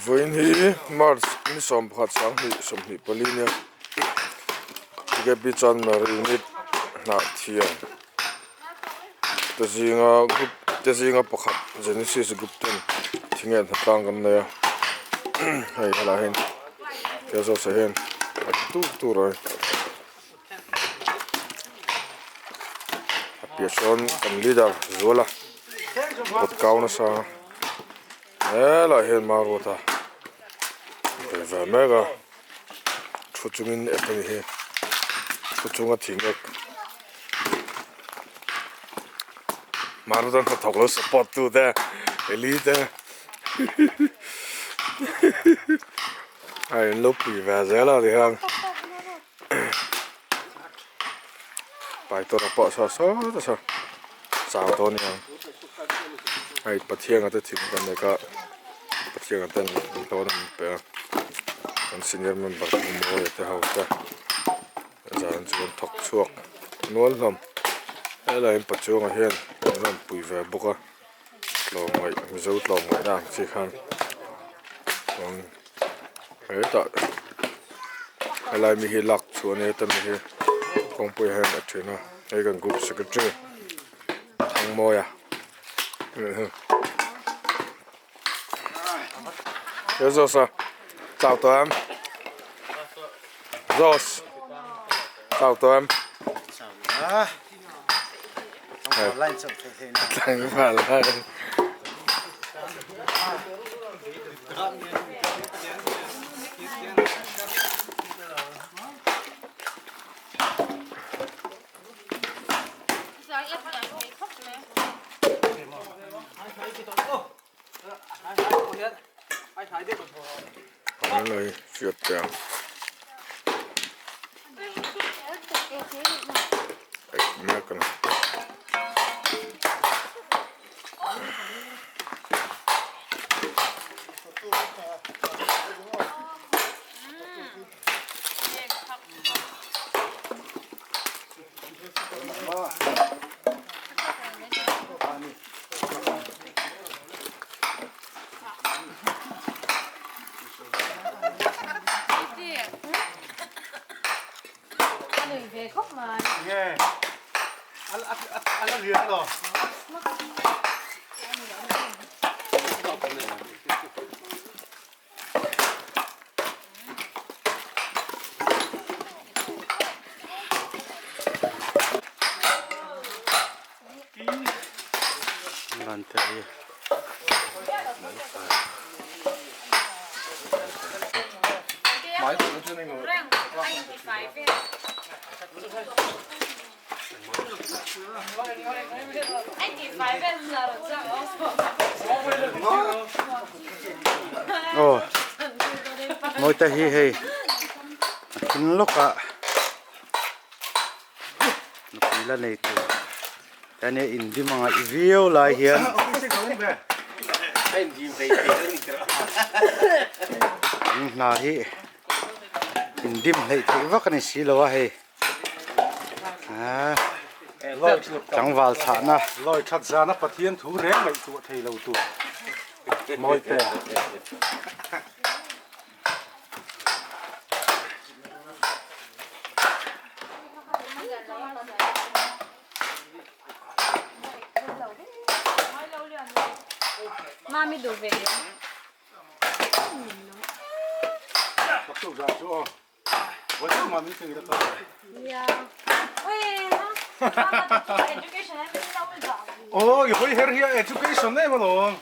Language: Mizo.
Vawiin hi March ni 11 sanghnih 24 nia Gabi Chanmar unit hnah thiam te zinga group te zinga pakhat Genesis group ten thing leh hnatlang kan nei a hei helaiah hian he zawhseh hian a ti tur tur a ni a piah sawn kan leader Zuala kawt kau nasa. Helaiah hian Maruata ve ve mek a thu chungin ek a ni hi thu chunga thing ek Maruata hnathawk lo support tu te Eli te a in lo pui ve zel a tihian Paitawra pawh saw saw ta saw chau dawn a ni ang hei Pathianga te thing kan nei kha Pathianga ten hlawhna an pe a kan senior member Pu Mawia te ho te zan chu an thawk chhuak nual hlawm helaiah hian Pachuanga hian an rawn pui ve bawk a tlawmngaih Mizo tlawmngaihna ang chi khan hetah helai mi hi lak chhuah a nia heta mi hi kawngpui ah hian a then a hei kan group secretary Thangmawia he Josh a chau tawh em Josh chau tawh em tlangval lai Helai hriat teh ang eih mek a ni. Aw mawite hi hei a thim lawk ah nupui la nei tur te ania indim a ngaih viau lai hian an hna hi indim hleih theih vak a ni si lo a hei. Tlangval thlahna. Lawi that zana Pathian thu reng ngaihtuah thei lo tur mawi te. Mami duh ve. Aw i hawi her hi a education em alawm.